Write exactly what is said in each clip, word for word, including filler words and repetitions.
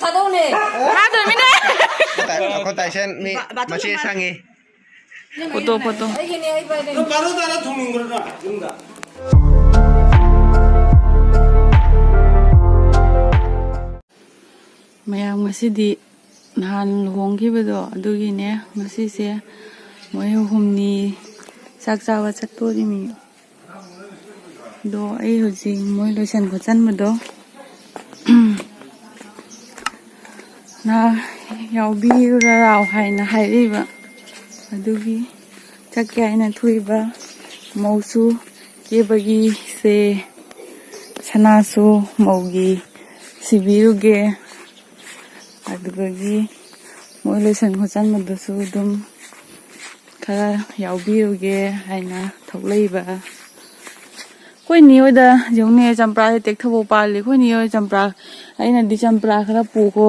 ꯊꯥꯗꯧꯅꯦ꯫ ꯊꯥꯗꯣꯏꯃꯤꯅꯦ꯫ ꯑꯩꯈꯣꯏ ꯇꯥꯏ-, ꯑꯩꯈꯣꯏ ꯇꯥꯏꯁꯟ ꯃꯤ ꯃꯆꯦ ꯁꯪꯉꯤ꯫ Photo, photo. ꯑꯩꯒꯤꯅꯦ, ꯑꯩ ꯄꯥꯏꯗꯣꯏꯅꯦ꯫ ꯅꯪ ꯕꯥꯔꯣ ꯇꯥꯔ ꯊꯣꯡꯅꯤꯡꯕ꯭ꯔꯣ ꯅꯪ ꯌꯨꯝꯗ? ꯃꯌꯥꯝ, ꯉꯁꯤꯗꯤ ꯅꯍꯥꯟ ꯂꯨꯍꯣꯡꯈꯤꯕꯗꯣ ꯑꯗꯨꯒꯤꯅꯦ꯫ ꯉꯁꯤꯁꯦ ꯃꯣꯏ ꯍꯨꯝꯅꯤ ꯆꯥꯛ ꯆꯥꯕ ꯆꯠꯇꯣꯔꯤꯃꯤ꯫ ꯑꯗꯣ ꯑꯩ ꯍꯧꯖꯤꯛ ꯃꯣꯏ ꯂꯣꯏꯁꯟ ꯈꯣꯠꯆꯟꯕꯗꯣ ꯅ ꯌꯥꯎꯕꯤꯔꯨꯔꯥꯎ ꯍꯥꯏꯅ ꯍꯥꯏꯔꯛꯏꯕ꯫ ꯑꯗꯨꯒꯤ ꯆꯠꯀꯦ ꯍꯥꯏꯅ ꯊꯣꯛꯏꯕ꯫ ꯃꯧꯁꯨ ꯀꯦꯕꯒꯤꯁꯦ ꯁꯅꯥꯁꯨ ꯃꯧꯒꯤ ꯁꯤꯕꯤꯔꯨꯒꯦ꯫ ꯑꯗꯨꯗꯒꯤ ꯃꯣꯏ ꯂꯣꯏꯁꯟ ꯈꯣꯠꯆꯟꯕꯗꯨꯁꯨ ꯑꯗꯨꯝ ꯈꯔ ꯌꯥꯎꯕꯤꯔꯨꯒꯦ ꯍꯥꯏꯅ ꯊꯣꯛꯂꯛꯏꯕ꯫ ꯑꯩꯈꯣꯏ ꯅꯦ ꯍꯣꯏꯗ ꯌꯦꯡꯉꯨꯅꯦ, ꯆꯝꯄ꯭ꯔꯥꯁꯦ ꯇꯦꯛꯊꯐꯧ ꯄꯥꯜꯂꯤ꯫ ꯑꯩꯈꯣꯏ ꯅꯦ ꯍꯣꯏ ꯆꯝꯄ꯭ꯔꯥ, ꯑꯩꯅꯗꯤ ꯆꯝꯄ꯭ꯔꯥ ꯈꯔ ꯄꯨꯈꯣ,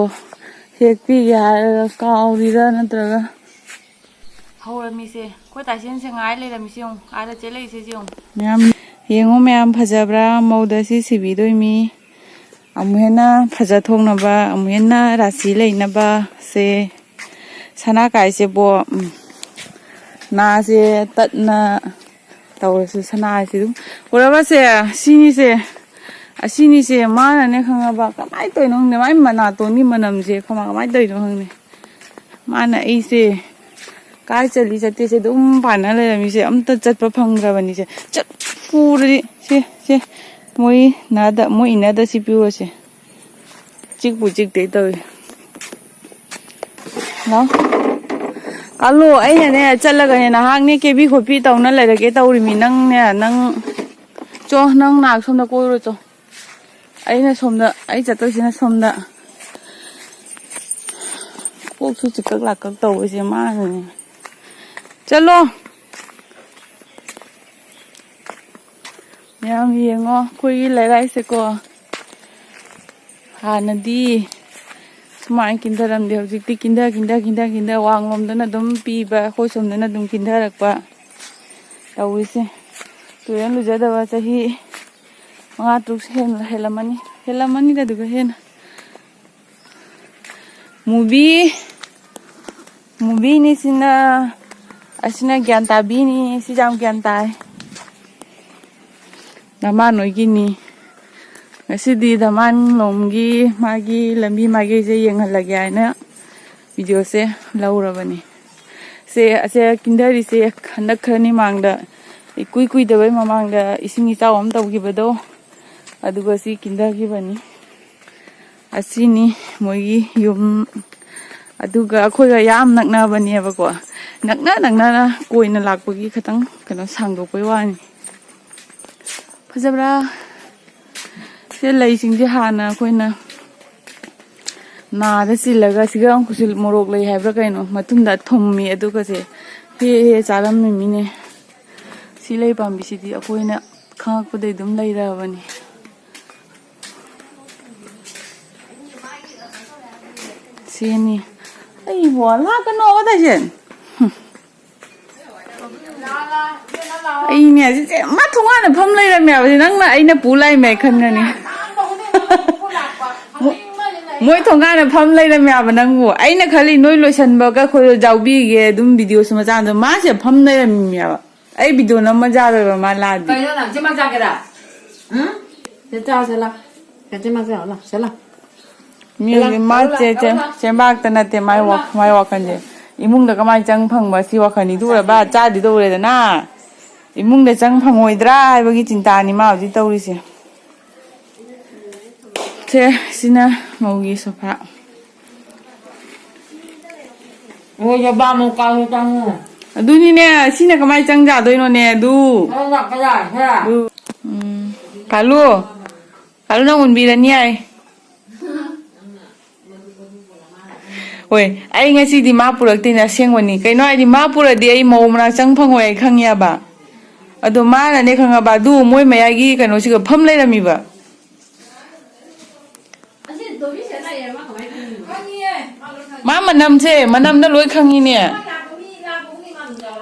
ꯍꯦꯛꯄꯤꯒꯦ ꯍꯥꯏꯔꯒ ꯀꯥꯎꯔꯤꯔꯥ ꯅꯠꯇ꯭ꯔꯒ ꯍꯧꯔꯝꯃꯤꯁꯦ꯫ ꯑꯩꯈꯣꯏ ꯇꯥꯏꯁꯦꯟꯁꯦ ꯉꯥꯏ ꯂꯩꯔꯝꯃꯤꯁꯦ ꯌꯦꯡꯉꯨ, ꯑꯥꯗ ꯆꯦꯜꯂꯛꯏꯁꯦ ꯌꯦꯡꯉꯨ꯫ ꯃꯌꯥꯝ ꯌꯦꯡꯉꯨ, ꯃꯌꯥꯝ ꯐꯖꯕ꯭ꯔꯥ? ꯃꯧꯗ ꯁꯤ ꯁꯤꯕꯤꯗꯣꯏꯃꯤ꯫ ꯑꯃꯨꯛ ꯍꯦꯟꯅ ꯐꯖ ꯊꯣꯛꯅꯕ, ꯑꯃꯨꯛ ꯍꯦꯟꯅ ꯔꯥꯁꯤ ꯂꯩꯅꯕ ꯁꯦ꯫ ꯁꯅꯥ ꯀꯥꯏꯁꯦꯕꯣ, ꯎꯝ, ꯅꯥꯁꯦ ꯇꯠꯅ ꯇꯧꯔꯁꯨ ꯁꯅꯥꯁꯦ ꯑꯗꯨꯝ ꯎꯔꯕꯁꯦ, ꯁꯤꯅꯤꯁꯦ, ꯑꯁꯤꯅꯤꯁꯦ ꯃꯥꯅꯅꯦ ꯈꯪꯉꯕ, ꯀꯃꯥꯏꯅ ꯇꯧꯔꯤꯅꯣ ꯈꯪꯗꯦ, ꯃꯥꯏ ꯃꯅꯥꯇꯣꯟꯒꯤ ꯃꯅꯝꯁꯦ ꯀꯃꯥꯏ, ꯀꯃꯥꯏꯅ ꯇꯧꯔꯤꯅꯣ ꯈꯪꯗꯦ꯫ ꯃꯥꯅ ꯑꯩꯁꯦ ꯀꯥꯏ ꯆꯠꯂꯤ ꯆꯠꯇꯦꯁꯦ ꯑꯗꯨꯝ ꯄꯥꯟꯅ ꯂꯩꯔꯝꯃꯤꯁꯦ, ꯑꯝꯇ ꯆꯠꯄ ꯐꯪꯗ꯭ꯔꯕꯅꯤꯁꯦ꯫ ꯆꯠ ꯐꯨꯔꯗꯤ ꯁꯦ, ꯁꯦ, ꯃꯣꯏ ꯅꯥꯗ, ꯃꯣꯏ ꯏꯅꯗ ꯁꯤ ꯄꯤꯔꯨꯔꯁꯦ꯫ ꯆꯤꯛꯄꯨ ꯆꯤꯛꯇꯦ ꯇꯧꯔꯤ꯫ ꯂꯥꯎ꯫ ꯀꯜꯂꯨ, ꯑꯩꯅꯅꯦ ꯆꯠꯂꯒꯅꯦ ꯅꯍꯥꯛꯅꯦ ꯀꯦꯕꯤ ꯈꯣꯠꯄꯤ ꯇꯧꯅ ꯂꯩꯔꯒꯦ ꯇꯧꯔꯤꯃꯤ꯫ ꯅꯪꯅꯦ, ꯅꯪ ꯆꯣ, ꯅꯪ ꯅꯥꯛ ꯁꯣꯝꯗ ꯀꯣꯏꯔꯨꯔꯣ ꯆꯣ꯫ ꯑꯩꯅ ꯁꯣꯝꯗ, ꯑꯩ ꯆꯠꯇꯣꯏꯁꯤꯅ ꯁꯣꯝꯗ꯫ ꯀꯣꯛꯁꯨ ꯆꯤꯛꯀꯛ ꯂꯥꯛꯀꯛ ꯇꯧꯕꯁꯦ ꯃꯥꯅꯅꯦ꯫ ꯆꯠꯂꯣ꯫ ꯃꯌꯥꯝ ꯌꯦꯡꯉꯣ ꯑꯩꯈꯣꯏꯒꯤ ꯂꯩꯔꯥꯏꯁꯦꯀꯣ꯫ ꯍꯥꯟꯅꯗꯤ ꯁꯨꯃꯥꯏꯅ ꯀꯤꯟꯊꯔꯝꯗꯦ, ꯍꯧꯖꯤꯛꯇꯤ ꯀꯤꯟꯊ, ꯀꯤꯟꯊ, ꯀꯤꯟꯊ, ꯀꯤꯟꯊ ꯋꯥꯡꯂꯣꯝꯗꯅ ꯑꯗꯨꯝ ꯄꯤꯕ, ꯑꯩꯈꯣꯏ ꯁꯣꯝꯗꯅ ꯑꯗꯨꯝ ꯀꯤꯟꯊꯔꯛꯄ ꯇꯧꯔꯤꯁꯦ꯫ ꯇꯨꯔꯦꯟ ꯂꯨꯖꯗꯕ ꯆꯍꯤ ꯃꯉꯥ ꯇꯔꯨꯛ ꯍꯦꯟꯅ ꯍꯦꯜꯂꯝꯃꯅꯤ, ꯍꯦꯜꯂꯝꯃꯅꯤꯗ ꯑꯗꯨꯒ ꯍꯦꯟꯅ꯫ ꯃꯨꯕꯤ, ꯃꯨꯕꯤꯅꯤ ꯁꯤꯅ, ꯑꯁꯤꯅ ꯒ꯭ꯌꯥꯟ ꯇꯥꯕꯤꯅꯤ꯫ ꯁꯤ ꯌꯥꯝ ꯒ꯭ꯌꯥꯟ ꯇꯥꯏ꯫ ꯅꯃꯥ ꯅꯣꯏꯒꯤꯅꯤ꯫ ꯉꯁꯤꯗꯤ ꯗꯃꯥꯟ ꯂꯣꯝꯒꯤ ꯃꯥꯒꯤ ꯂꯝꯕꯤ ꯃꯥꯏꯀꯩꯁꯦ ꯌꯦꯡꯍꯜꯂꯒꯦ ꯍꯥꯏꯅ ꯚꯤꯗꯤꯑꯣꯁꯦ ꯂꯧꯔꯕꯅꯤ꯫ ꯁꯦ, ꯑꯁꯦ ꯀꯤꯟꯊꯔꯤꯁꯦ ꯍꯟꯗꯛ ꯈꯔꯅꯤ ꯃꯥꯡꯗ, ꯏꯀꯨꯏ ꯀꯨꯏꯗꯕꯩ ꯃꯃꯥꯡꯗ ꯏꯁꯤꯡ ꯏꯆꯥꯎ ꯑꯃ ꯇꯧꯈꯤꯕꯗꯣ, ꯑꯗꯨꯒ ꯁꯤ ꯀꯤꯟꯊꯈꯤꯕꯅꯤ꯫ ꯑꯁꯤꯅꯤ ꯃꯣꯏꯒꯤ ꯌꯨꯝ꯫ ꯑꯗꯨꯒ ꯑꯩꯈꯣꯏꯒ ꯌꯥꯝ ꯅꯛꯅꯕꯅꯦꯕꯀꯣ꯫ ꯅꯛꯅ ꯅꯛꯅꯅ ꯀꯣꯏꯅ ꯂꯥꯛꯄꯒꯤ ꯈꯤꯇꯪ ꯀꯩꯅꯣ ꯁꯥꯡꯗꯣꯛꯄꯩ ꯋꯥꯅꯤ꯫ ꯐꯖꯕ꯭ꯔꯥ? ꯁꯤ ꯂꯩꯁꯤꯡꯁꯦ ꯍꯥꯟꯅ ꯑꯩꯈꯣꯏꯅ ꯅꯥꯗ ꯆꯤꯜꯂꯒ ꯁꯤꯒ ꯑꯃꯨꯛ ꯃꯣꯔꯣꯛ ꯂꯩ ꯍꯥꯏꯕ꯭ꯔꯥ ꯀꯩꯅꯣ, ꯃꯇꯨꯡꯗ ꯊꯨꯝꯃꯤ ꯑꯗꯨꯒꯁꯦ ꯍꯦ ꯍꯦ ꯆꯥꯔꯝꯃꯤꯃꯤꯅꯦ꯫ ꯁꯤ ꯂꯩ ꯄꯥꯝꯕꯤꯁꯤꯗꯤ ꯑꯩꯈꯣꯏꯅ ꯈꯪꯉꯛꯄꯗꯩ ꯑꯗꯨꯝ ꯂꯩꯔꯕꯅꯤ꯫ ꯁꯤꯅꯤ꯫ ꯑꯩꯕꯣ, ꯂꯥꯛꯀꯅꯣ, ꯇꯥꯏꯁꯦ꯫ ꯍꯨꯝ꯫ ꯑꯩꯅꯦ, ꯁꯤꯁꯦ ꯃꯥ ꯊꯣꯡꯒꯥꯟꯗ ꯐꯝ ꯂꯩꯔꯝꯃꯦ ꯍꯥꯏꯕꯁꯦ, ꯅꯪꯅ ꯑꯩꯅ ꯄꯨ ꯂꯥꯛꯏꯃꯦ ꯈꯟꯒꯅꯤ꯫ ꯃꯣꯏ ꯊꯣꯡꯒꯥꯟꯗ ꯐꯝ ꯂꯩꯔꯝꯃꯦ ꯍꯥꯏꯕ ꯅꯪꯕꯨ꯫ ꯑꯩꯅ ꯈꯜꯂꯤ ꯅꯣꯏ ꯂꯣꯏꯁꯟꯕꯒ ꯑꯩꯈꯣꯏꯗꯣ ꯌꯥꯎꯕꯤꯒꯦ, ꯑꯗꯨꯝ ꯚꯤꯗꯤꯑꯣꯁꯨ ꯃꯆꯥ ꯑꯗꯨꯝ, ꯃꯥꯁꯦ ꯐꯝ ꯂꯩꯔꯝꯃꯦꯕ꯫ ꯑꯩ ꯚꯤꯗꯤꯑꯣ ꯅꯝꯃ ꯌꯥꯔꯣꯏꯕ ꯃꯥ ꯂꯥꯛꯑꯗꯤ꯫ ꯀꯩꯅꯣ ꯅꯪ ꯆꯦ ꯃꯥ ꯆꯥꯒꯦꯔꯥ? ꯎꯝ? ꯆꯦ ꯆꯥꯁꯦ ꯂꯥ꯫ ꯆꯦ ꯃꯥ ꯆꯥ ꯂꯥ꯫ ꯆꯦ ꯂꯥ꯫ ꯃꯤ ꯆꯦ ꯂꯥ, ꯍꯧꯖꯤꯛ ꯃꯥ ꯂꯥ, ꯆꯦ-, ꯆꯦ-, ꯂꯥ꯫ ꯆꯦ ꯃꯥ ꯈꯛꯇ ꯅꯠꯇꯦ ꯃꯥꯏ ꯋꯥ-, ꯃꯥꯏ ꯋꯥꯈꯜꯁꯦ꯫ ꯏꯃꯨꯡꯗ ꯀꯃꯥꯏꯅ ꯆꯪ ꯐꯪꯕ ꯁꯤ ꯋꯥꯈꯜꯅꯤ꯫ ꯑꯗꯨ ꯑꯣꯏꯔꯕ ꯆꯥꯗꯤ ꯇꯧꯔꯦꯗꯅ꯫ ꯏꯃꯨꯡꯗ ꯆꯪ ꯐꯪꯉꯣꯏꯗ꯭ꯔꯥ ꯍꯥꯏꯕꯒꯤ ꯆꯤꯟꯇꯥꯅꯤ ꯃꯥ ꯍꯧꯖꯤꯛ ꯇꯧꯔꯤꯁꯦ꯫ ꯁꯦ, ꯁꯤꯅ ꯃꯧꯒꯤ ꯁꯣꯐꯥ꯫ ꯑꯣ, ꯌꯥꯕꯥ ꯃꯧ ꯀꯥꯡꯉꯨ ꯀꯥꯡꯉꯨ꯫ ꯑꯗꯨꯅꯤꯅꯦ, ꯁꯤꯅ ꯀꯃꯥꯏ ꯆꯪ ꯌꯥꯗꯣꯏꯅꯣꯅꯦ, ꯑꯗꯨ? ꯍꯣꯏ, ꯂꯥꯛꯄ ꯌꯥꯏ, ꯍꯦ꯫ ꯑꯗꯨ, ꯎꯝ꯫ ꯀꯥꯂꯨ, ꯀꯥꯂꯨ, ꯅꯪ ꯎꯟꯕꯤꯔꯅꯤ ꯍꯥꯏ꯫ ꯍꯣꯏ, ꯑꯩ ꯉꯁꯤꯗꯤ ꯃꯥ ꯄꯨꯔꯛꯇꯦꯅꯦ, ꯑꯁꯦꯡꯕꯅꯤ꯫ ꯀꯩꯅꯣ ꯍꯥꯏꯗꯤ, ꯃꯥ ꯄꯨꯔꯗꯤ ꯑꯩ ꯃꯧ ꯃꯅꯥꯛ ꯆꯪ ꯐꯪꯉꯣꯏ, ꯑꯩ ꯈꯪꯉꯦꯕ꯫ ꯑꯗꯣ ꯃꯥꯅꯅꯦ, ꯈꯪꯉꯕ, ꯑꯗꯨ ꯃꯣꯏ ꯃꯌꯥꯏꯒꯤ ꯀꯩꯅꯣꯁꯤꯒ ꯐꯝ ꯂꯩꯔꯝꯃꯤꯕ꯫ ꯃꯥ ꯃꯅꯝꯁꯦ, ꯃꯅꯝꯅ ꯂꯣꯏ ꯈꯪꯉꯤꯅꯦ꯫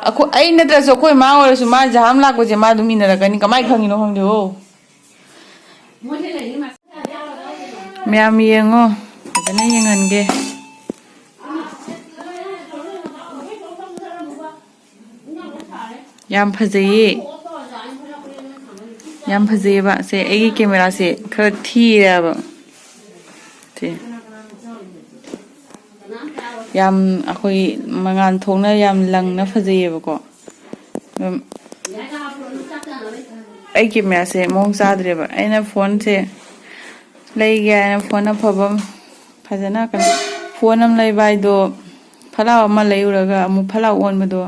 ꯑꯩꯈꯣꯏ, ꯑꯩ ꯅꯠꯇ꯭ꯔꯁꯨ ꯑꯩꯈꯣꯏ ꯃꯥ ꯑꯣꯏꯔꯁꯨ ꯃꯥ ꯖꯍꯥꯝ ꯂꯥꯛꯄꯁꯦ ꯃꯥ ꯑꯗꯨꯝ ꯏꯟꯅꯔꯛꯀꯅꯤ꯫ ꯀꯃꯥꯏꯅ ꯈꯪꯉꯤꯅꯣ ꯈꯪꯗꯦ꯫ ꯑꯣ꯫ ꯃꯌꯥꯝ ꯌꯦꯡꯉꯣ, ꯐꯖꯅ ꯌꯦꯡꯍꯟꯒꯦ꯫ ꯌꯥꯝ ꯐꯖꯩꯌꯦ꯫ ꯌꯥꯝ ꯐꯖꯩꯌꯦꯕ꯫ ꯁꯦ, ꯑꯩꯒꯤ ꯀꯦꯃꯦꯔꯥꯁꯦ ꯈꯔ ꯊꯤꯔꯦꯕ꯫ ꯁꯦ꯫ ꯌꯥꯝ ꯑꯩꯈꯣꯏ ꯃꯉꯥꯜ ꯊꯣꯛꯅ ꯌꯥꯝ ꯂꯪꯅ ꯐꯖꯩꯌꯦꯕꯀꯣ꯫ ꯑꯗꯨꯝ ꯑꯩ ꯀꯦꯃꯦꯔꯥꯁꯦ ꯃꯑꯣꯡ ꯆꯥꯗ꯭ꯔꯦꯕ꯫ ꯑꯩꯅ ꯐꯣꯟꯁꯦ ꯂꯩꯒꯦ ꯍꯥꯏꯅ ꯐꯣꯟ ꯑꯐꯕ ꯑꯃ ꯐꯖꯅ ꯀꯩꯅꯣ, ꯐꯣꯟ ꯑꯃ ꯂꯩꯕ ꯍꯥꯏꯗꯣ ꯐꯠꯂꯥꯎ ꯑꯃ ꯂꯩꯔꯨꯔꯒ ꯑꯃꯨꯛ ꯐꯠꯂꯥꯎ ꯑꯣꯟꯕꯗꯣ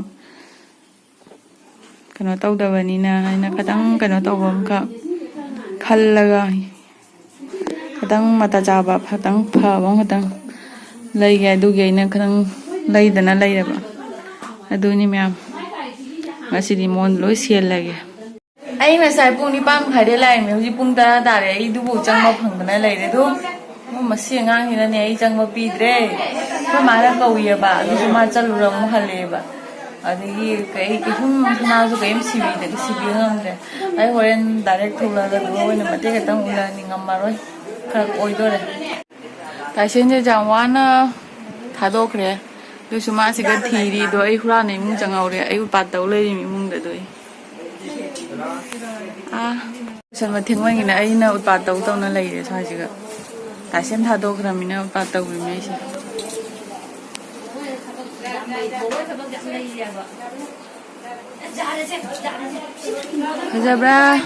ꯀꯩꯅꯣ ꯇꯧꯗꯕꯅꯤꯅ ꯑꯩꯅ ꯈꯤꯇꯪ ꯀꯩꯅꯣ ꯇꯧꯕ ꯑꯃꯈꯛ ꯈꯜꯂꯒ ꯈꯤꯇꯪ ꯃꯇꯥ ꯆꯥꯕ, ꯈꯤꯇꯪ ꯐꯕ ꯑꯃꯈꯛꯇꯪ ꯂꯩꯒꯦ꯫ ꯑꯗꯨꯒꯤ ꯑꯩꯅ ꯈꯤꯇꯪ ꯂꯩꯗꯅ ꯂꯩꯔꯕ꯫ ꯑꯗꯨꯅꯤ ꯃꯌꯥꯝ, ꯉꯁꯤꯗꯤ ꯃꯉꯣꯟꯗ ꯂꯣꯏ ꯁꯦꯜꯂꯒꯦ꯫ ꯑꯩ ꯉꯁꯥꯏ ꯄꯨꯡ ꯅꯤꯄꯥꯟ ꯃꯈꯥꯏꯗꯩ ꯂꯥꯛꯏꯅꯦ, ꯍꯧꯖꯤꯛ ꯄꯨꯡ ꯇꯔꯥ ꯇꯥꯔꯦ꯫ ꯑꯩ ꯑꯗꯨꯕꯨ ꯆꯪꯕ ꯐꯪꯗꯅ ꯂꯩꯔꯦ꯫ ꯑꯗꯨ ꯃꯁꯤ ꯑꯉꯥꯡꯁꯤꯅꯅꯦ ꯑꯩ ꯆꯪꯕ ꯄꯤꯗ꯭ꯔꯦ꯫ ꯑꯩꯈꯣꯏ ꯃꯥꯅ ꯀꯧꯏꯌꯦꯕ, ꯑꯗꯨꯁꯨ ꯃꯥ ꯆꯠꯂꯨꯔ ꯑꯃꯨꯛ ꯍꯜꯂꯛꯑꯦꯕ꯫ ꯑꯗꯒꯤ ꯀꯩ ꯀꯩꯁꯨꯝ ꯁꯅꯥꯁꯨ ꯀꯩꯝ ꯁꯤꯕꯤꯗ-, ꯁꯤꯕꯤ ꯉꯝꯗ꯭ꯔꯦ꯫ ꯑꯩ ꯍꯣꯔꯦꯟ ꯗꯥꯏꯔꯦꯛ ꯊꯣꯛꯂꯛꯑꯒ ꯑꯗꯨꯒ ꯑꯣꯏꯅ ꯃꯇꯦꯛ ꯈꯛꯇꯪ ꯎꯠꯂꯛꯑꯅꯤ, ꯉꯝꯃꯔꯣꯏ, ꯐꯔꯛ ꯑꯣꯏꯗꯣꯔꯦ꯫ ꯇꯥꯏꯁꯟꯁꯦ ꯌꯥꯝ ꯋꯥꯅ ꯊꯥꯗꯣꯛꯈ꯭ꯔꯦ꯫ ꯑꯗꯨꯁꯨ ꯃꯥ ꯁꯤꯗ ꯊꯤꯔꯤ꯫ ꯑꯗꯣ ꯑꯩ ꯍꯨꯔꯥꯟꯅ ꯏꯃꯨꯡ ꯆꯪꯍꯧꯔꯦ꯫ ꯑꯩ ꯎꯄꯥꯠ ꯇꯧ ꯂꯩꯔꯤꯃꯤ ꯏꯃꯨꯡꯗ꯫ ꯑꯗꯨ ꯑꯩ, ꯑꯥ, ꯂꯣꯏꯁꯟꯕ ꯊꯦꯡꯃꯟꯒꯤꯅ ꯑꯩꯅ ꯎꯠꯄꯥꯠ ꯇꯧ ꯇꯧꯅ ꯂꯩꯔꯦ ꯁ꯭ꯋꯥꯏꯁꯤꯒ꯫ ꯇꯥꯏꯁꯟ ꯊꯥꯗꯣꯛꯈ꯭ꯔꯃꯤꯅ ꯎꯠꯄꯥꯠ ꯇꯧꯔꯤꯃꯤ ꯑꯩꯁꯦ꯫ ꯐꯖꯕ꯭ꯔꯥ?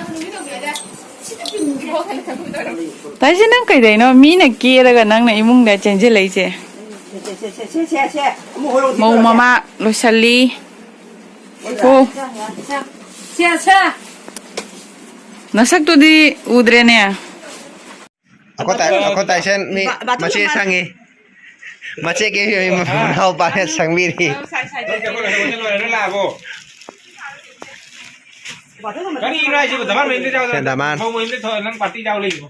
ꯇꯥꯏꯁꯟ, ꯅꯪ ꯀꯩꯗꯩꯅꯣ? ꯃꯤꯅ ꯀꯦꯔꯒ ꯅꯪꯅ ꯏꯃꯨꯡꯗ ꯆꯦꯟꯁꯤꯜꯂꯛꯏꯁꯦ꯫ ꯃꯧ ꯃꯃꯥ ꯂꯣꯏꯁꯜꯂꯤ꯫ ꯍꯣ꯫ ꯁꯦ, ꯁꯦ꯫ ꯅꯁꯛꯇꯨꯗꯤ ꯎꯗ꯭ꯔꯦꯅꯦ꯫ ꯑꯩꯈꯣꯏ ꯇꯥꯏ-, ꯑꯩꯈꯣꯏ ꯇꯥꯏꯁꯟ ꯃꯤ ꯕꯥ-, ꯕꯥꯊꯔꯨꯝ ꯃꯆꯦ ꯃꯄꯥꯟ꯫ ꯁꯪꯉꯤ꯫ ꯃꯆꯦ ꯀꯦꯕꯤ ꯃꯅꯥꯎꯄꯥꯅ ꯁꯪꯕꯤꯔꯤ꯫ ꯅꯪ ꯆꯠꯈ꯭ꯔꯣ, ꯂꯣꯏꯔꯦ, ꯂꯣꯏꯔꯦ, ꯂꯥꯛꯑꯕꯣ? ꯕꯥꯊꯔꯨꯝ ꯃꯄꯥꯟ꯫ ꯀꯔꯤꯅꯣ ꯍꯥꯏꯁꯤꯕꯣ? ꯗꯃꯥꯟ ꯃꯌꯨꯝꯗ ꯆꯥꯎ-, ꯁꯦ, ꯗꯃꯥꯟ꯫ ꯃꯧ ꯃꯌꯨꯝꯗ ꯊꯣꯛ-, ꯅꯪ ꯄꯥꯔꯇꯤ ꯆꯥꯎ ꯂꯩꯕ꯭ꯔꯣ?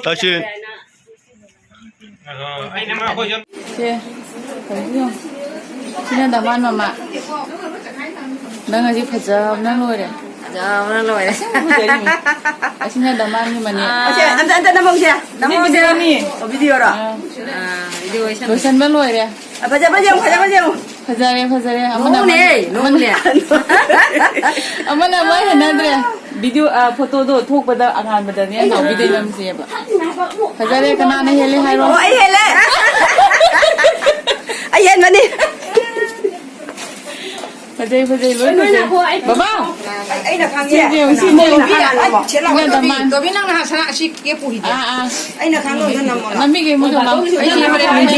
ꯇꯥꯏꯁꯟ꯫ ꯁꯦ, ꯇꯧꯕꯤꯌꯣ꯫ ꯁꯤꯅ ꯗꯃꯥꯟ ꯃꯃꯥ꯫ ꯅꯪ ꯍꯧꯖꯤꯛ ꯐꯖꯕꯅ ꯂꯣꯏꯔꯦ꯫ ꯐꯖꯕꯅ ꯂꯣꯏꯔꯦ꯫ ꯑꯁꯦꯡꯕ ꯐꯖꯔꯤꯅꯤ꯫ ꯑꯁꯤꯅ ꯗꯃꯥꯟꯒꯤ ꯃꯅꯦ꯫ ꯑꯥ꯫ ꯑꯁꯦ, ꯑꯝꯇ, ꯑꯝꯇ ꯅꯝꯍꯧꯁꯦ꯫ ꯅꯝꯍꯧꯁꯦ꯫ ꯐꯖꯔꯤꯅꯤ꯫ ꯑꯣ, ꯚꯤꯗꯤꯑꯣꯔꯣ? ꯑꯥ, ꯚꯤꯗꯤꯑꯣ ꯑꯣꯏꯁꯜꯂꯦ꯫ ꯂꯣꯏꯁꯟꯕ ꯂꯣꯏꯔꯦ꯫ ꯑ, ꯐꯖ, ꯐꯖ ꯌꯦꯡꯉꯨ, ꯐꯖ, ꯐꯖ ꯌꯦꯡꯉꯨ꯫ ꯐꯖꯔꯦ, ꯐꯖꯔꯦ꯫ ꯑꯃꯅ ꯅꯣꯡꯅꯦ, ꯑꯃ-, ꯅꯣꯡꯅꯦ꯫ ꯑꯃꯅ ꯑꯃ ꯍꯦꯟꯅꯗ꯭ꯔꯦ꯫ ꯚꯤꯗꯤꯑꯣ, ꯑ, ꯐꯣꯇꯣꯗꯣ ꯊꯣꯛꯄꯗ ꯑꯉꯥꯟꯕꯗꯅꯦ ꯅꯥꯎꯕꯤꯗꯩ ꯅꯝꯁꯦꯕ꯫ ꯐꯖꯔꯦ, ꯀꯅꯥꯅ ꯍꯦꯜꯂꯦ ꯍꯥꯏꯔꯣ? ꯑꯣ, ꯑꯩ ꯍꯦꯜꯂꯦ꯫ ꯑꯩ ꯍꯦꯟꯕꯅꯤ꯫ ꯐꯖꯩ, ꯐꯖꯩ, ꯂꯣꯏ ꯐꯖꯩ꯫ ꯕꯕꯥ! ꯑꯩ-, ꯑꯩꯅ ꯈꯪꯉꯦ꯫ ꯁꯤꯁꯦ ꯌꯦꯡꯉꯨ, ꯁꯤꯁꯦ ꯌꯦꯡꯉꯨ꯫ ꯁꯤꯅ ꯗꯃꯥꯟ꯫ ꯇꯣꯕꯤ, ꯅꯪꯅ ꯉꯁꯥꯏ ꯑꯁꯤ ꯀꯦꯞꯄꯨ ꯍꯤꯗꯦ꯫ ꯑꯥ, ꯑꯥ꯫ ꯑꯩꯅ ꯈꯪꯉꯦ, ꯑꯗꯨ ꯅꯝꯃꯣ ꯂꯥꯎ꯫ ꯅꯝꯕꯤꯒꯦ, ꯏꯃꯨꯡꯗ ꯂꯥꯎ꯫ ꯑꯩ ꯁꯤꯅ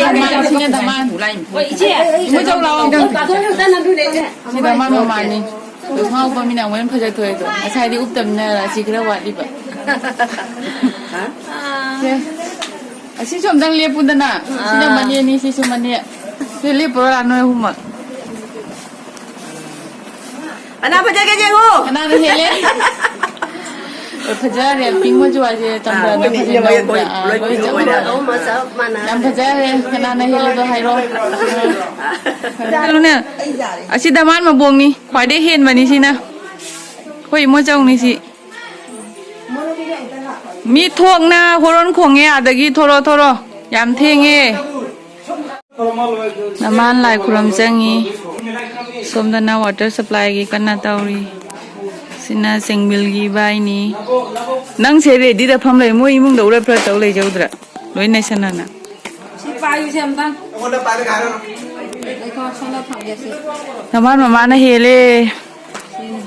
ꯗꯃꯥꯟ, ꯁꯤꯅ ꯗꯃꯥꯟ꯫ ꯍꯣꯏ, ꯏꯆꯦ꯫ ꯏꯃꯨꯡ ꯆꯧ ꯂꯥꯎ꯫ ꯄꯥꯊꯣꯛ ꯈꯛꯇ ꯅꯝꯗꯣꯏꯅꯦ, ꯏꯆꯦ꯫ ꯁꯤꯗ ꯃꯥ ꯃꯃꯥꯅꯤ꯫ ꯉꯥꯎꯕ ꯃꯤꯅ ꯑꯃꯨꯛ ꯍꯦꯟꯅ ꯐꯖ ꯊꯣꯛꯑꯦ ꯑꯗꯣ꯫ ꯉꯁꯥꯏꯗꯤ ꯎꯞꯇꯕꯅꯤꯅ ꯔꯥꯁꯤ ꯈꯔ ꯋꯥꯠꯂꯤꯕ꯫ ꯁꯦ꯫ ꯑꯁꯤꯁꯨ ꯑꯝꯇꯪ ꯂꯦꯞꯄꯨꯗꯅ꯫ ꯁꯤꯅ ꯑꯥ꯫ ꯃꯅꯦꯅꯤ, ꯁꯤꯁꯨ ꯃꯅꯦ꯫ ꯁꯤ ꯂꯦꯞꯄꯨꯔꯣ, ꯅꯣꯏ ꯑꯍꯨꯝꯃꯛ꯫ ꯀꯅꯥ ꯐꯖꯒꯦ ꯌꯦꯡꯉꯨ꯫ ꯀꯅꯥꯅ ꯍꯦꯜꯂꯦ? ꯑꯣ, ꯐꯖꯔꯦ꯫ ꯄꯤꯡ ꯃꯆꯨ ꯍꯥꯏꯁꯦ ꯆꯝꯕ꯭ꯔꯅ ꯑꯥ, ꯐꯖꯅ ꯂꯣꯏ ꯌꯥꯎꯕ꯭ꯔꯥ? ꯑꯥ, ꯂꯣꯏ ꯄꯤꯡ ꯆꯝꯕ꯭ꯔꯥ? ꯑꯣꯏꯔꯦ꯫ ꯑꯍꯨꯝꯃꯛ ꯆꯞ ꯃꯥꯟꯅꯔꯦ꯫ ꯌꯥꯝ ꯐꯖꯔꯦ꯫ ꯀꯅꯥꯅ ꯍꯦꯜꯂꯤꯗꯣ ꯍꯥꯏꯔꯣ꯫ ꯀꯩꯅꯣꯅꯦ, ꯑꯁꯤ ꯗꯃꯥꯟ ꯃꯕꯣꯛꯅꯤ꯫ ꯈ꯭ꯋꯥꯏꯗꯩ ꯍꯦꯟꯕꯅꯤ ꯁꯤꯅ꯫ ꯑꯩꯈꯣꯏ ꯏꯃꯣꯆꯧꯅꯤ ꯁꯤ꯫ ꯃꯤ ꯊꯣꯛꯅ ꯍꯣꯔꯣꯟ ꯈꯣꯡꯉꯦ ꯑꯗꯒꯤ ꯊꯣꯔꯣ ꯊꯣꯔꯣ꯫ ꯌꯥꯝ ꯊꯦꯡꯉꯦ꯫ ꯅꯃꯥꯟ ꯂꯥꯏ ꯈꯨꯔꯨꯝ ꯆꯪꯉꯤ꯫ ꯁꯣꯝꯗꯅ ꯋꯥꯇꯔ ꯁꯄ꯭ꯂꯥꯏꯒꯤ ꯀꯟꯅ ꯇꯧꯔꯤ꯫ ꯁꯤꯅ ꯆꯦꯡꯕꯤꯜꯒꯤ ꯏꯕꯥꯏꯅꯤ꯫ ꯅꯪꯁꯦ ꯔꯦꯗꯤꯗ ꯐꯝ ꯂꯩ꯫ ꯃꯣꯏ ꯏꯃꯨꯡꯗ ꯎꯔ ꯐꯔ ꯇꯧ ꯂꯩꯖꯧꯗ꯭ꯔꯥ? ꯂꯣꯏ ꯅꯩꯁꯟꯅꯅ꯫ ꯁꯤ ꯄꯥꯏꯌꯨꯁꯦ ꯑꯝꯇꯪ꯫ ꯂꯩꯈꯣ, ꯁꯣꯝꯗ ꯊꯝꯒꯦ ꯁꯤ꯫ ꯅꯃꯥꯟ ꯃꯃꯥꯅ ꯍꯦꯜꯂꯦ꯫ ꯁꯤꯅꯤ꯫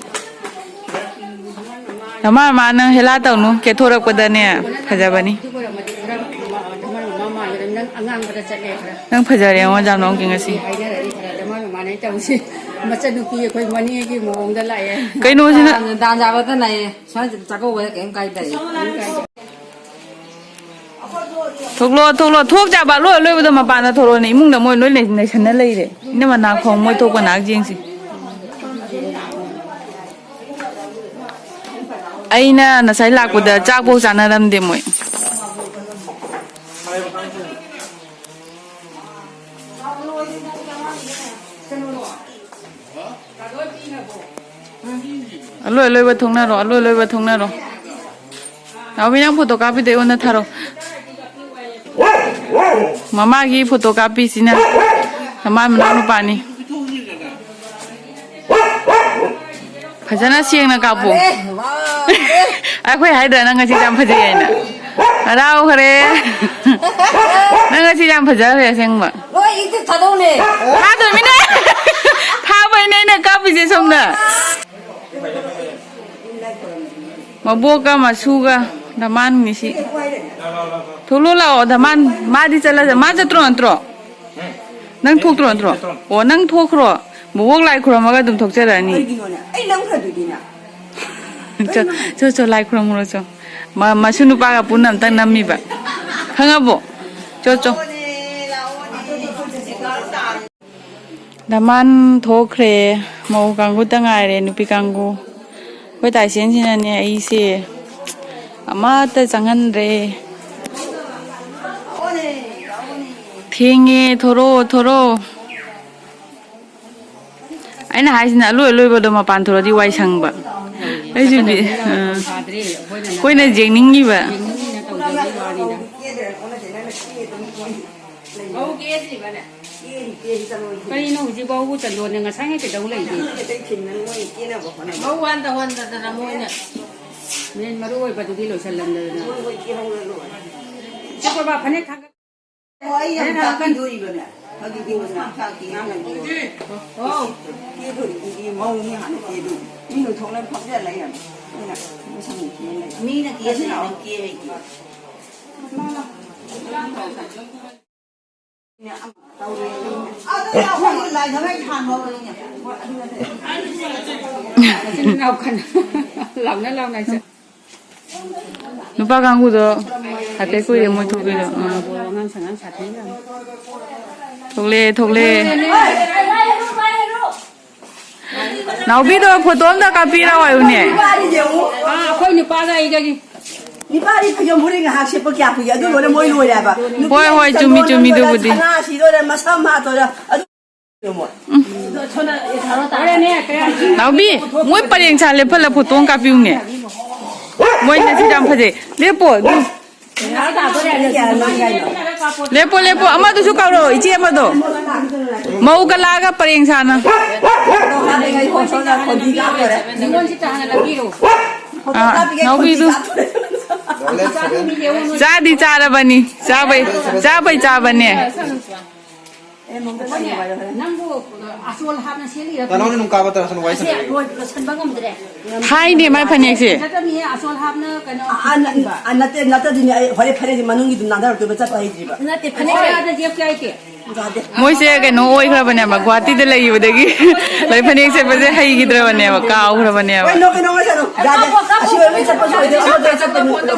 ꯅꯃꯥꯟ ꯃꯃꯥ ꯅꯪ ꯍꯦꯂꯥ ꯇꯧꯅꯨ꯫ ꯀꯦꯊꯣꯔꯛꯄꯗꯅꯦ ꯐꯖꯕꯅꯤ꯫ ꯑꯗꯨ ꯑꯣꯏꯔꯝꯃꯗꯤ ꯈꯔ ꯃꯃꯥ, ꯅꯃꯥꯟ ꯃꯃꯥ ꯃꯥꯟꯒꯗꯕꯅꯤ꯫ ꯅꯪ ꯑꯉꯥꯡꯕꯗ ꯆꯠꯂꯦ ꯈꯔ꯫ ꯅꯪ ꯐꯖꯔꯦ, ꯑꯩꯉꯣꯟꯗ ꯌꯥꯝ ꯅꯣꯡ ꯆꯤꯡꯉꯁꯤ꯫ ꯍꯥꯏꯅꯔꯗꯤ ꯈꯔ ꯅꯃꯥꯟ ꯃꯃꯥꯅ ꯇꯧꯁꯤ꯫ ꯃꯆꯟꯅꯨꯄꯤ ꯑꯩꯈꯣꯏ ꯃꯅꯦꯒꯤ ꯃꯑꯣꯡꯗ ꯂꯥꯛꯑꯦ꯫ ꯀꯩꯅꯣꯁꯤꯅ ꯗꯥꯟ, ꯗꯥꯟ ꯆꯥꯕꯗ ꯅꯥꯏꯌꯦ꯫ ꯁ꯭ꯋꯥꯏꯗ ꯆꯥꯛꯀꯧꯕꯗ ꯀꯩꯝ ꯀꯥꯏꯗꯦ꯫ ꯊꯣꯛꯂꯛꯑꯣ, ꯊꯣꯛꯂꯛꯑꯣ꯫ ꯊꯣꯛ ꯆꯥꯕ ꯑꯂꯣꯏ ꯑꯂꯣꯏꯕꯗꯣ ꯃꯄꯥꯟꯗ ꯊꯣꯛꯂꯛꯑꯣꯅꯦ꯫ ꯏꯃꯨꯡꯗ ꯃꯣꯏ ꯂꯣꯏ ꯂꯩ-, ꯅꯩꯁꯟꯅ ꯂꯩꯔꯦ꯫ ꯏꯅꯝꯃ ꯅꯥ ꯈꯣꯡ ꯃꯣꯏ ꯊꯣꯛꯄ ꯅꯥꯍꯥꯛ ꯌꯦꯡꯁꯤ꯫ ꯑꯩꯅ ꯉꯁꯥꯏ ꯂꯥꯛꯄꯗ ꯆꯥꯛꯐꯥꯎ ꯆꯥꯅꯔꯝꯗꯦ ꯃꯣꯏ꯫ ꯑꯂꯣꯏ ꯑꯂꯣꯏꯕ ꯊꯣꯛꯅꯔꯣ, ꯑꯂꯣꯏ ꯑꯂꯣꯏꯕ ꯊꯣꯛꯅꯔꯣ꯫ ꯅꯥꯎꯕꯤ, ꯅꯪ ꯐꯣꯇꯣ ꯀꯥꯞꯄꯤꯗꯣ ꯑꯩꯉꯣꯟꯗ ꯊꯥꯔꯛꯑꯣ꯫ ꯃꯃꯥꯒꯤ ꯐꯣꯇꯣ ꯀꯥꯞꯄꯤꯁꯤꯅ ꯃꯃꯥ ꯃꯅꯥꯎ ꯅꯨꯄꯥꯅꯤ꯫ ꯐꯖꯅ ꯁꯦꯡꯅ ꯀꯥꯞꯄꯨ꯫ ꯑꯩꯈꯣꯏ ꯍꯥꯏꯗ꯭ꯔꯥ ꯅꯪ ꯉꯁꯤ ꯌꯥꯝ ꯐꯖꯩ ꯍꯥꯏꯅ? ꯍꯔꯥꯎꯈ꯭ꯔꯦ꯫ ꯅꯪ ꯉꯁꯤ ꯌꯥꯝ ꯐꯖꯈ꯭ꯔꯦ ꯑꯁꯦꯡꯕ꯫ ꯂꯣꯏ ꯏꯛꯇ ꯊꯥꯗꯧꯅꯦ꯫ ꯊꯥꯗꯣꯏꯃꯤꯅꯦ꯫ ꯊꯥꯕꯩꯅꯦ ꯑꯩꯅ ꯀꯥꯞꯄꯤꯁꯦ ꯁꯣꯝꯗ꯫ ꯃꯕꯣꯛꯀ ꯃꯁꯨꯒ ꯗꯃꯥꯟꯅꯤ ꯁꯤ꯫ ꯊꯣꯛꯂꯛꯑꯣ ꯂꯥꯛꯑꯣ ꯗꯃꯥꯟ꯫ ꯃꯥꯗꯤ ꯆꯠꯂꯁꯦ꯫ ꯃꯥ ꯆꯠꯇ꯭ꯔꯣ ꯅꯠꯇ꯭ꯔꯣ? ꯅꯪ ꯊꯣꯛꯇ꯭ꯔꯣ ꯅꯠꯇ꯭ꯔꯣ? ꯑꯣ ꯅꯪ ꯊꯣꯛꯈ꯭ꯔꯣ꯫ ꯕꯣꯕꯣꯛ ꯂꯥꯏ ꯈꯨꯔꯝꯃꯒ ꯑꯗꯨꯝ ꯊꯣꯛꯆꯔꯛꯑꯅꯤ꯫ ꯀꯩꯒꯤꯅꯣꯅꯦ? ꯑꯩ ꯅꯝꯈ꯭ꯔꯗꯨꯗꯤꯅ꯫ ꯆꯣ, ꯆꯣ, ꯆꯣ, ꯂꯥꯏ ꯈꯨꯔꯝꯃꯨꯔꯣ ꯆꯣ꯫ ꯃ-, ꯃꯁꯨ ꯅꯨꯄꯥꯒ ꯄꯨꯟꯅ ꯑꯝꯇꯪ ꯅꯝꯃꯤꯕ꯫ ꯈꯪꯉꯕꯣ? ꯆꯣ, ꯆꯣ꯫ ꯗꯃꯥꯟ ꯊꯣꯛꯈ꯭ꯔꯦ꯫ ꯃꯧ ꯀꯥꯡꯒꯨꯇ ꯉꯥꯏꯔꯦ, ꯅꯨꯄꯤ ꯀꯥꯡꯒꯨ꯫ ꯑꯩꯈꯣꯏ ꯇꯥꯏꯁꯦꯟꯁꯤꯅꯅꯦ ꯑꯩꯁꯦ ꯑꯃꯠꯇ ꯆꯪꯍꯟꯗ꯭ꯔꯦ꯫ ꯊꯦꯡꯉꯦ, ꯊꯣꯔꯛꯑꯣ, ꯊꯣꯔꯛꯑꯣ꯫ ꯑꯩꯅ ꯍꯥꯏꯁꯤꯅ ꯑꯂꯣꯏ ꯑꯂꯣꯏꯕꯗꯣ ꯃꯄꯥꯟ ꯊꯣꯛꯂꯗꯤ ꯋꯥꯏ ꯁꯪꯕ꯫ ꯑꯩꯁꯨ ꯕꯤ-, ꯑ, ꯑꯩꯈꯣꯏꯅ ꯌꯦꯡꯅꯤꯡꯉꯤꯕ꯫ ꯀꯔꯤꯅꯣ ꯍꯧꯖꯤꯛꯐꯥꯎꯕ ꯆꯟꯗꯣꯟꯅ ꯉꯁꯥꯏꯉꯩ ꯀꯩꯗꯧ ꯂꯩꯒꯦ? ꯃꯧ ꯍꯟꯗ ꯍꯣꯟꯗꯗꯅ ꯃꯣꯏꯅ ꯃꯦꯟ ꯃꯔꯨ ꯑꯣꯏꯕꯗꯨꯗꯤ ꯂꯣꯏꯁꯜꯂꯝꯗꯗꯅ꯫ ꯆꯠꯄ ꯕꯥ ꯐꯅꯦꯛ ꯊꯥꯡꯒꯠ- ꯑꯣ, ꯑꯩ ꯌꯥꯝ ꯇꯥꯛꯄꯤꯗꯣꯔꯤꯕꯅꯦ꯫ ꯑꯗꯨꯗꯤ ꯃꯁꯥ ꯃꯁꯥꯒꯤ ꯉꯥꯡꯅꯕꯤꯌꯣ꯫ ꯑꯣ꯫ ꯀꯦꯗꯣꯔꯤꯗꯨꯗꯤ ꯃꯧꯅꯤ ꯍꯥꯟꯅ ꯀꯦꯗꯣꯔꯤ꯫ ꯃꯤ ꯂꯣꯏꯊꯣꯛꯅ ꯐꯝꯖ ꯂꯩꯔꯝꯃꯦ꯫ ꯑꯩꯅ ꯃꯁꯥ ꯃꯁꯥꯒꯤ ꯀꯦ ꯂꯩ꯫ ꯃꯤꯅ ꯀꯦ ꯂꯩ, ꯅꯪ ꯀꯦ ꯍꯩꯇꯦ꯫ ꯅꯨꯄꯥ ꯀꯥꯡꯕꯨꯗꯣ ꯍꯥꯏꯐꯦꯠ ꯀꯨꯏꯔꯦ ꯃꯣꯏ ꯊꯣꯛꯈꯤꯗꯣ꯫ ꯎꯝ꯫ ꯊꯣꯛꯂꯛꯑꯦ, ꯊꯣꯛꯂꯛꯑꯦ꯫ ꯅꯥꯎꯕꯤꯗꯣ ꯐꯣꯇꯣ ꯑꯝꯇ ꯀꯥꯞꯄꯤꯔꯛꯑꯣ ꯍꯥꯏꯌꯨꯅꯦ꯫ ꯑꯥ, ꯑꯩꯈꯣꯏ ꯅꯨꯄꯥꯒ ꯑꯩꯒꯒꯤ꯫ ꯅꯨꯄꯥꯗꯤ ꯐꯩꯖꯣꯝ ꯐꯨꯔꯤꯠ ꯉꯥꯏꯍꯥꯛ ꯁꯦꯠꯄ ꯀꯌꯥ ꯀꯨꯏ, ꯑꯗꯨ ꯂꯣꯏꯔꯦ ꯃꯣꯏ ꯂꯣꯏꯔꯦ ꯍꯥꯏꯕ꯫ ꯍꯣꯏ, ꯍꯣꯏ, ꯆꯨꯝꯃꯤ, ꯆꯨꯝꯃꯤ, ꯑꯗꯨꯕꯨꯗꯤ꯫ ꯁꯅꯥ ꯁꯤ ꯂꯣꯏꯔꯦ, ꯃꯁꯝ ꯍꯥꯠꯇꯣꯏꯔꯦ꯫ ꯑꯗꯨ ꯃꯣꯏ꯫ ꯅꯥꯎꯕꯤ, ꯃꯣꯏ ꯄꯔꯦꯡ ꯁꯥ ꯂꯦꯞꯍꯜꯂ ꯐꯣꯇꯣ ꯑꯃ ꯀꯥꯞꯄꯤꯌꯨꯅꯦ꯫ ꯃꯣꯏ ꯉꯁꯤ ꯌꯥꯝ ꯐꯖꯩ꯫ ꯂꯦꯞꯄꯣ, ꯑꯗꯨ꯫ ꯂꯦꯞꯄꯣ, ꯂꯦꯞꯄꯣ, ꯑꯃꯗꯨꯁꯨ ꯀꯧꯔꯣ, ꯏꯆꯦ ꯑꯃꯗꯣ꯫ ꯃꯧꯒ ꯂꯥꯛꯑꯒ ꯄꯔꯦꯡ ꯁꯥꯅ꯫ ꯅꯤꯉꯣꯜꯁꯤꯗ ꯍꯥꯟꯅ ꯂꯧꯕꯤꯔꯣ꯫ ꯑꯥ, ꯅꯥꯎꯕꯤꯗꯨ꯫ ꯆꯥꯗꯤ ꯆꯥꯔꯕꯅꯤ, ꯆꯥꯕꯩ, ꯆꯥꯕꯩ ꯆꯥꯕꯅꯦ꯫ ꯅꯪꯕꯨ ꯑꯁꯣꯜ ꯍꯥꯞꯅ ꯁꯦꯠꯂꯤꯔ? ꯀꯩꯅꯣꯅ ꯑꯗꯨꯝ ꯀꯥꯕ ꯇꯧꯔꯁꯅꯨ, ꯋꯥꯔꯤ ꯁꯥꯟꯅꯔꯤ꯫ ꯂꯣꯏ-, ꯂꯣꯏꯁꯟꯕ ꯉꯝꯗ꯭ꯔꯦ꯫ ꯊꯥꯏꯅꯦ ꯃꯥꯏ ꯐꯅꯦꯛꯁꯦ꯫ ꯅꯠꯇꯕꯅꯤꯍꯦ, ꯑꯁꯣꯜ ꯍꯥꯞꯅ ꯀꯩꯅꯣ ꯑ, ꯅ-, ꯁꯦꯠꯂꯤꯕ꯫ ꯑ, ꯅꯠꯇꯦ, ꯅꯠꯇꯗꯤꯅꯦ, ꯑꯩ ꯍꯣꯔꯦꯟ ꯐꯅꯦꯛꯁꯦ ꯃꯅꯨꯡꯒꯤꯗꯨ ꯅꯥꯟꯊꯔꯛꯇꯣꯏꯕ, ꯆꯠꯄ ꯍꯩꯇ꯭ꯔꯤꯕ꯫ ꯅꯠꯇꯦ, ꯐꯅꯦꯛ ꯀꯌꯥꯗ ꯖꯦꯞ ꯀꯌꯥ ꯍꯩꯇꯦ? ꯌꯥꯗꯦ꯫ ꯃꯣꯏꯁꯦ ꯀꯩꯅꯣ ꯑꯣꯏꯈ꯭ꯔꯕꯅꯦꯕ, ꯒꯨꯍꯥꯇꯤꯗ ꯂꯩꯈꯤꯕꯗꯒꯤ ꯂꯣꯏ ꯐꯅꯦꯛ ꯁꯦꯠꯄꯁꯦ ꯍꯩꯈꯤꯗ꯭ꯔꯕꯅꯦꯕ, ꯀꯥꯎꯈ꯭ꯔꯕꯅꯦꯕ꯫ ꯍꯣꯏ, ꯅꯣꯛꯀꯦ, ꯅꯣꯛꯀꯦ, ꯁꯥꯅꯨ꯫ ꯌꯥꯗꯦ꯫ ꯑꯁꯤ ꯑꯣꯏꯕꯒꯤ ꯆꯠꯄꯁꯨ ꯑꯣꯏꯗꯦ, ꯑꯃꯗ ꯆꯠꯄꯅꯤ꯫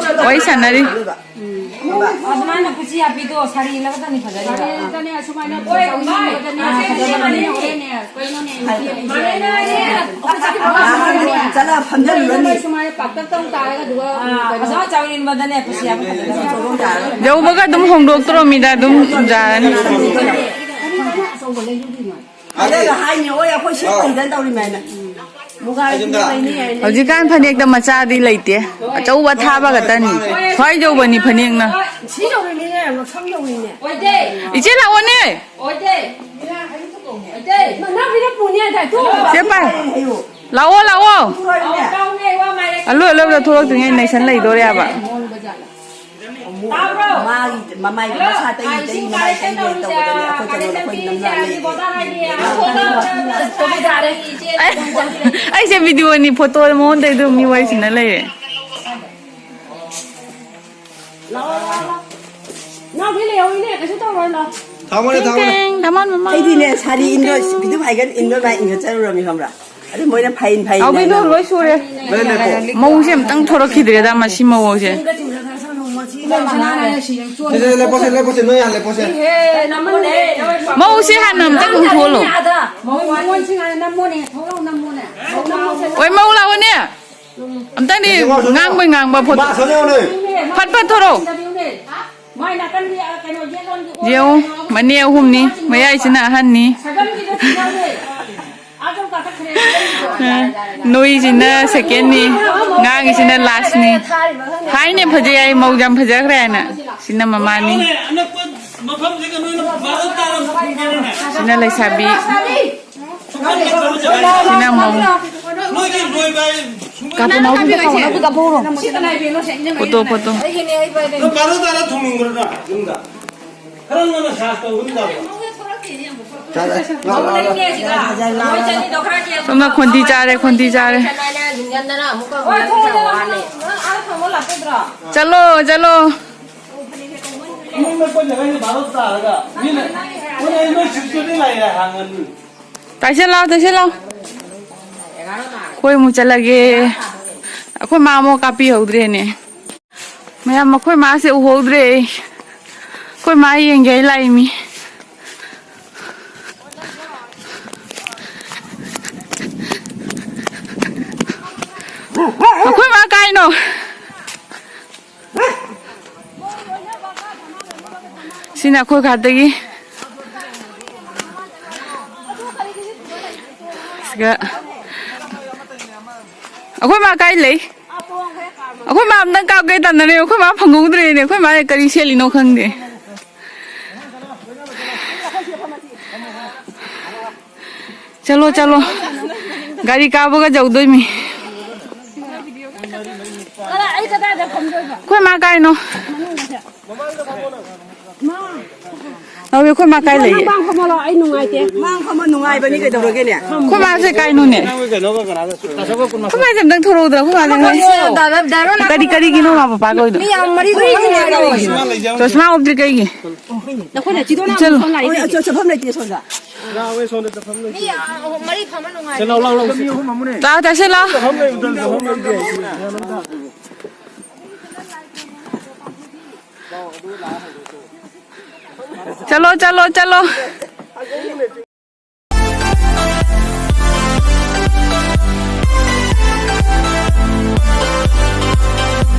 ꯋꯥꯔꯤ ꯁꯥꯟꯅꯔꯤ꯫ ꯑꯗꯨꯃꯥꯏꯅ ꯈꯨꯠꯁꯤ ꯍꯥꯞꯄꯤꯗꯣ ꯁꯥꯔꯤ ꯏꯜꯂꯒꯗꯅꯤ ꯐꯖꯔꯤꯕ꯫ ꯁꯥꯔꯤ ꯏꯜꯂꯒꯗꯅꯤ, ꯑꯁꯨꯃꯥꯏꯅ ꯆꯥꯎꯅꯤꯡꯕꯗꯅꯦ, ꯐꯖꯕꯅꯦ, ꯍꯣꯔꯦꯟꯅꯦ꯫ ꯀꯩꯅꯣꯅꯦ, ꯅꯨꯄꯤ ꯑꯃ ꯆꯠꯂ ꯐꯝꯖꯜꯂꯨꯔꯅꯤ꯫ ꯁꯨꯃꯥꯏꯅ ꯄꯥꯛꯇꯛ ꯇꯧ ꯇꯥꯔꯒ ꯑꯗꯨꯒ ꯑꯥ, ꯀꯩꯅꯣ꯫ ꯐꯖꯅ ꯆꯥꯎꯅꯤꯡꯕꯗꯅꯦ ꯈꯨꯠꯁꯤ ꯍꯥꯞꯄ ꯐꯖꯗꯕꯅꯦ꯫ ꯌꯧꯕꯒ ꯑꯗꯨꯝ ꯍꯣꯡꯗꯣꯛꯇ꯭ꯔꯣꯃꯤꯗ ꯑꯗꯨꯝ ꯌꯥꯔꯅꯤ꯫ ꯑꯆꯧꯕ ꯂꯩꯔꯨꯗꯣꯏꯅꯣ꯫ ꯑꯗꯨꯒ ꯍꯥꯏꯅꯤ, "ꯍꯣꯏ, ꯑꯩꯈꯣꯏ ꯁꯤ ꯀꯩꯗ ꯇꯧꯔꯤꯃꯦꯅ"꯫ ꯃꯨꯒꯥꯒꯤ ꯐꯤ ꯂꯩꯅꯤ ꯍꯥꯏꯅ꯫ ꯍꯧꯖꯤꯛꯀꯥꯟ ꯐꯅꯦꯛꯇ ꯃꯆꯥꯗꯤ ꯂꯩꯇꯦ, ꯑꯆꯧꯕ ꯊꯥꯕ ꯈꯛꯇꯅꯤ꯫ ꯈ꯭ꯋꯥꯏ ꯌꯧꯕꯅꯤ ꯐꯅꯦꯛꯅ꯫ ꯁꯤ ꯌꯧꯔꯤꯅꯤꯅꯦ, ꯃꯁꯝ ꯌꯧꯔꯤꯅꯦ꯫ ꯏꯆꯦ ꯂꯥꯛꯑꯣꯅꯦ꯫ ꯅꯅꯥꯎꯄꯤꯅ ꯄꯨꯅꯤ ꯍꯥꯏꯗꯥꯏ? ꯇꯨ꯫ ꯆꯦ ꯄꯥꯏ꯫ ꯂꯥꯛꯑꯣ, ꯂꯥꯛꯑꯣ꯫ ꯑꯂꯨ ꯑꯂꯨꯗ ꯊꯣꯛꯂꯛꯇ꯭ꯔꯤꯉꯩ ꯅꯩꯁꯟ ꯂꯩꯗꯣꯔꯦꯕ꯫ ꯃꯥꯒꯤ ꯃꯃꯥꯏ ꯃꯁꯥ ꯇꯩ ꯇꯩ ꯃꯃꯥꯏ ꯇꯩ ꯇꯧꯕꯗꯅꯦ ꯑꯩꯈꯣꯏ ꯆꯠꯂꯣꯅ ꯑꯩꯈꯣꯏ ꯅꯝꯅ ꯂꯩꯔꯦ꯫ ꯑꯩꯁꯦ ꯚꯤꯗꯤꯑꯣꯅꯤ, ꯐꯣꯇꯣ ꯃꯉꯣꯟꯗ ꯑꯗꯨꯝ ꯃꯤ ꯋꯥꯔꯤ ꯁꯤꯟꯅ ꯂꯩꯔꯦ꯫ ꯂꯥꯛꯑꯣ, ꯂꯥꯛꯑꯣ, ꯂꯥꯛꯑꯣ꯫ ꯅꯥꯎꯕꯤ ꯂꯩꯍꯧꯔꯤꯅꯦ, ꯀꯩꯁꯨ ꯇꯧꯔꯣꯏ, ꯂꯥꯛꯑꯣ꯫ ꯊꯝꯃꯣꯅꯦ, ꯊꯝꯃꯣꯅꯦ꯫ ꯇꯦꯡ ꯇꯦꯡ, ꯙꯃꯥꯟ ꯃꯃꯥ꯫ ꯑꯩꯗꯤꯅꯦ, ꯁꯥꯔꯤ ꯏꯟꯗꯣ, ꯇꯦꯡ ꯇꯦꯡ꯫ ꯐꯤꯗꯨꯝ ꯍꯥꯏꯒꯠ ꯏꯟꯗꯣ ꯃꯥ ꯏꯟꯒꯠꯆꯔꯨꯔꯃꯤ, ꯈꯪꯕ꯭ꯔꯥ? ꯑꯗꯨ ꯃꯣꯏꯅ ꯐꯩ, ꯐꯩ ꯅꯥꯎꯕꯤꯗꯣ ꯍꯥꯏꯅ꯫ ꯂꯣꯏ ꯁꯨꯔꯦ꯫ ꯂꯣꯏ ꯂꯦꯞꯄꯣ꯫ ꯃꯧꯁꯦ ꯑꯝꯇꯪ ꯊꯣꯔꯛꯈꯤꯗ꯭ꯔꯦꯗ, ꯃꯁꯤ ꯃꯧꯁꯦ꯫ ꯁꯦ, ꯁꯦ, ꯂꯦꯞꯄꯣꯁꯦ, ꯂꯦꯞꯄꯣꯁꯦ, ꯅꯣꯏ ꯍꯥꯟꯅ ꯂꯦꯞꯄꯣꯁꯦ꯫ ꯃꯧꯁꯦ ꯍꯥꯟꯅ ꯑꯝꯇꯪ ꯊꯣꯛꯍꯜꯂꯣ꯫ ꯃꯧ ꯃꯉꯣꯟꯁꯤꯡ ꯍꯥꯟꯅ ꯅꯝꯃꯣꯅꯦ, ꯊꯣꯛꯂꯛꯑꯣ, ꯅꯝꯃꯣꯅꯦ꯫ ꯅꯝꯃꯣꯁꯦ꯫ ꯑꯣꯏ, ꯃꯧ ꯂꯥꯛꯑꯣꯅꯦ꯫ ꯑꯝꯇꯪꯗꯤ ꯉꯥꯡꯕꯩ ꯉꯥꯡꯕ ꯐꯣꯇꯣ꯫ ꯃꯥ ꯁꯣꯟ ꯌꯦꯡꯉꯨꯅꯦ꯫ ꯐꯠ ꯐꯠ ꯊꯣꯔꯛꯑꯣ꯫ ꯃꯥꯏ ꯅꯥꯀꯟꯒꯤ, ꯑ, ꯀꯩꯅꯣ, ꯌꯦꯠꯂꯣꯝꯒꯤ ꯌꯦꯡꯉꯨ, ꯃꯅꯦ ꯑꯍꯨꯝꯅꯤ, ꯃꯌꯥꯏꯁꯤꯅ ꯑꯍꯟꯅꯤ꯫ ꯁꯒꯝꯒꯤꯗꯣ ꯊꯤꯜꯍꯧꯔꯦ꯫ ꯑꯥ, ꯀꯥꯈꯠꯈ꯭ꯔꯦ꯫ ꯅꯣꯏꯁꯤꯅ ꯁꯦꯀꯦꯟꯅꯤ, ꯉꯥꯡꯉꯤꯁꯤꯅ ꯂꯥꯁꯅꯤ꯫ ꯍꯥꯏꯅꯦ ꯐꯖꯩ ꯍꯥꯏ, ꯃꯧ ꯌꯥꯝ ꯐꯖꯈ꯭ꯔꯦ ꯍꯥꯏꯅ꯫ ꯁꯤꯅ ꯃꯃꯥꯅꯤ꯫ ꯑꯅꯛꯄ ꯃꯐꯝꯁꯤꯒ ꯅꯣꯏꯅ ꯚꯥꯔꯠ ꯇꯥꯔ ꯐꯪꯗꯦꯅꯦ꯫ ꯁꯤꯅ ꯂꯩꯁꯥꯕꯤ꯫ ꯁꯤꯅ ꯃꯧ꯫ ꯅꯣꯏꯒꯤ ꯂꯣꯏꯕ ꯍꯥꯏ ꯁꯨꯡ- ꯀꯥꯞꯄꯨ ꯅꯥꯎ꯫ Photo, photo. ꯅꯪ ꯚꯥꯔꯠ ꯇꯥꯔ ꯊꯣꯡꯅꯤꯡꯕ꯭ꯔꯣ ꯅꯪ ꯌꯨꯝꯗ? ꯈꯔ ꯉꯟꯅ ꯁꯥꯁ ꯇꯧꯕꯅꯤ ꯇꯥꯕ꯭ꯔꯣ? ꯁꯣꯝꯗ ꯈꯣꯟꯗꯤ ꯆꯥꯔꯦ, ꯈꯣꯟꯗꯤ ꯆꯥꯔꯦ꯫ ꯆꯠꯂꯣ, ꯆꯠꯂꯣ꯫ ꯏꯃꯨꯡꯗ ꯀꯣꯏꯅ ꯀꯩꯅ ꯚꯥꯔꯠ ꯇꯥꯔꯒ ꯃꯤꯅ ꯃꯣꯏꯅ ꯑꯩ ꯅꯣꯏ ꯁꯤꯛꯁꯇꯨꯗꯤ ꯂꯥꯛꯑꯦ ꯍꯥꯡꯉꯅꯤ꯫ ꯇꯥꯏꯁꯟ ꯂꯥꯎ, ꯇꯥꯏꯁꯟ ꯂꯥꯎ꯫ ꯑꯩꯈꯣꯏ ꯑꯃꯨꯛ ꯆꯠꯂꯒꯦ꯫ ꯑꯩꯈꯣꯏ ꯃꯥ ꯑꯃꯨꯛ ꯀꯥꯞꯄꯤꯍꯧꯗ꯭ꯔꯦꯅꯦ꯫ ꯃꯌꯥꯝ, ꯑꯩꯈꯣꯏ ꯃꯥꯁꯦ ꯎꯍꯧꯗ꯭ꯔꯦ꯫ ꯑꯩꯈꯣꯏ ꯃꯥ ꯌꯦꯡꯒꯦ ꯑꯩ ꯂꯥꯛꯏꯃꯤ꯫ ꯑꯩꯈꯣꯏ ꯃꯥ ꯀꯥꯏꯅꯣ? ꯁꯤꯅ ꯑꯩꯈꯣꯏ ꯈꯥꯠꯇꯒꯤ꯫ ꯁꯤꯒ ꯑꯩꯈꯣꯏ ꯃꯥ ꯀꯥꯏ ꯂꯩ? ꯑꯩꯈꯣꯏ ꯃꯥ ꯑꯝꯇꯪ ꯀꯥꯞꯀꯦ ꯇꯥꯟꯅꯔꯦ꯫ ꯑꯩꯈꯣꯏ ꯃꯥ ꯐꯪꯍꯧꯗ꯭ꯔꯦꯅꯦ꯫ ꯑꯩꯈꯣꯏ ꯃꯥ ꯀꯔꯤ ꯁꯦꯠꯂꯤꯅꯣ ꯈꯪꯗꯦ꯫ ꯆꯠꯂꯣ, ꯆꯠꯂꯣ꯫ ꯒꯥꯔꯤ ꯀꯥꯕꯒ ꯌꯧꯗꯣꯏꯃꯤ꯫ ꯑꯩ ꯀꯗꯥꯏꯗ ꯐꯝꯗꯣꯏꯕ? ꯑꯩꯈꯣꯏ ꯃꯥ ꯀꯥꯏꯅꯣ? ꯅꯥꯎꯕꯤ, ꯑꯩꯈꯣꯏ ꯃꯥ ꯀꯥꯏ ꯂꯩꯒꯦ? ꯃꯥꯡ ꯐꯝꯃꯣ ꯂꯥꯎ, ꯑꯩ ꯅꯨꯡꯉꯥꯏꯇꯦ꯫ ꯃꯥꯡ ꯐꯝꯃ ꯅꯨꯡꯉꯥꯏꯕꯅꯤ ꯀꯩꯗꯧꯔꯒꯦꯅꯦ? ꯑꯩꯈꯣꯏ ꯃꯥꯁꯦ ꯀꯥꯏꯅꯣꯅꯦ? ꯑꯩꯈꯣꯏ ꯃꯥꯁꯦ ꯑꯝꯇꯪ ꯊꯣꯔꯛꯎꯗꯅ, ꯑꯩꯈꯣꯏ ꯃꯥꯁꯦ ꯉꯁꯤ ꯀꯔꯤ, ꯀꯔꯤꯒꯤꯅꯣ ꯃꯥ ꯄꯄꯥꯒ ꯑꯣꯏꯗꯣ? ꯃꯤ ꯌꯥꯝ ꯃꯔꯤ ꯊꯣꯛꯑ ꯅꯨꯡꯉꯥꯏꯔꯣꯏ꯫ ꯆꯣꯁꯃꯥ ꯎꯞꯇ꯭ꯔꯤ ꯀꯩꯒꯤ? ꯅꯈꯣꯏꯅ ꯆꯤꯗꯣ ꯅꯪ ꯆꯠꯂꯣ꯫ ꯁꯣꯝ ꯂꯥꯛꯑꯣ꯫ ꯆꯠꯐꯝ ꯂꯩꯇꯦ ꯁꯣꯝꯗ꯫ ꯃꯤ ꯃꯔꯤ ꯐꯝꯃ ꯅꯨꯡꯉꯥꯏꯔꯣꯏ꯫ ꯂꯥꯛꯑꯣ, ꯂꯥꯛꯑꯣ꯫ ꯆꯥ ꯆꯥꯁꯤꯜꯂꯣ꯫ ꯆꯠꯂꯣ, ꯆꯠꯂꯣ, ꯆꯠꯂꯣ꯫